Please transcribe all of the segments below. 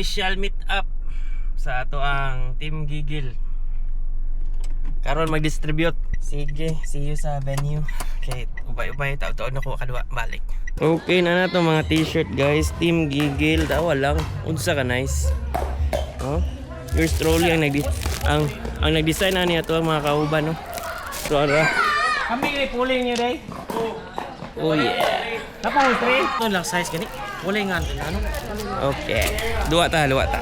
Official meet up sa ato ang Team Gigil. Karon mag-distribute. Sige, see you sa venue. Okay, ubay-ubay taud-taud na ko kadua balik. Okay na na to mga t-shirt, guys. Team Gigil daw lang. Unsa ka nice. Oh, yours truly ang nag ang nag-design na niya to ang mga kauban, no. So ara. Kami ni puling niyo day. Oh yeah. Napang three. Ito lang size gani. Puling nga ano. Okay. Duwa ta, duwa ta.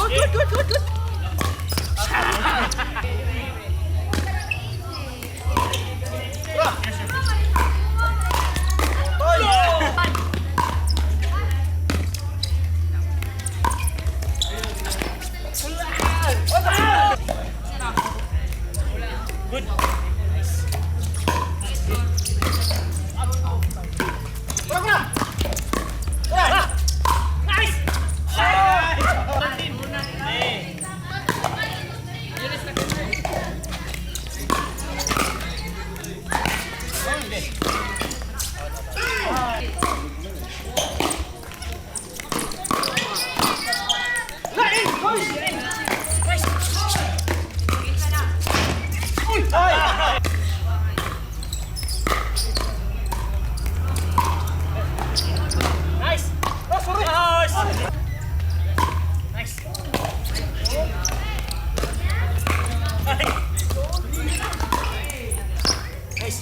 Good, good, good, good. Nice. Oh, sorry. Nice. Nice. Nice.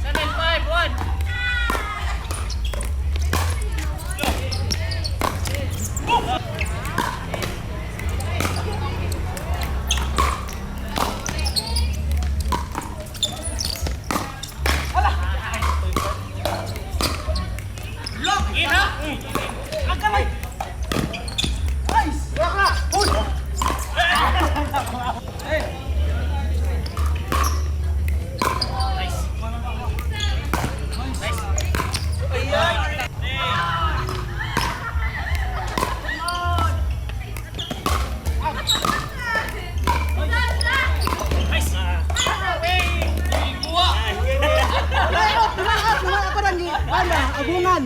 7-5-1. Ako lang ana, abungan.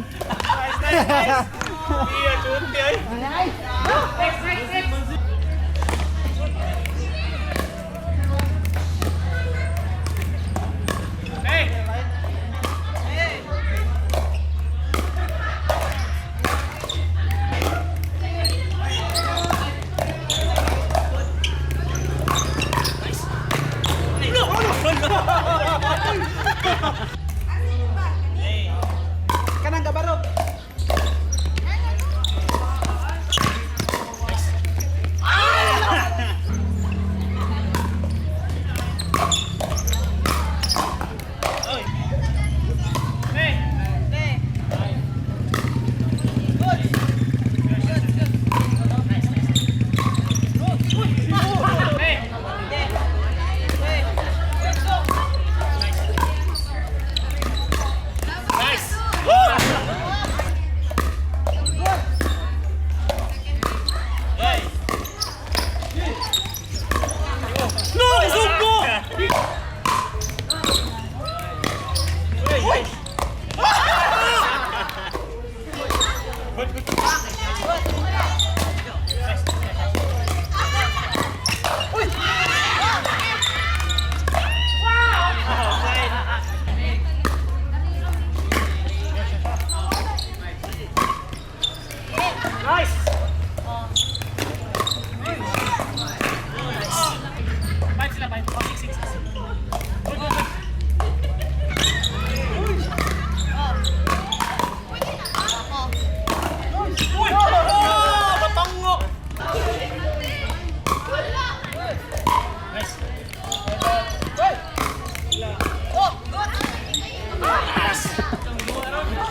Kanang gabarok.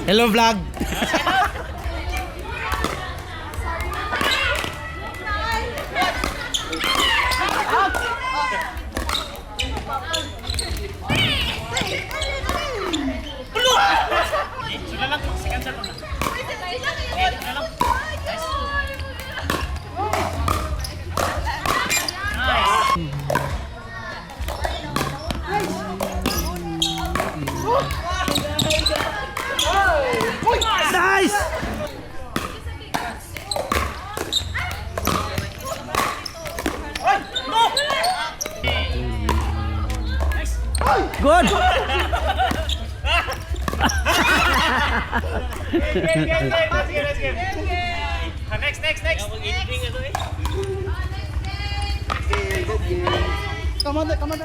Hello, vlog. Sila lang, second shot na. Nice! Good! Game, game, game. Let's go, let's go. Ah, next, next, next. Come on, come on.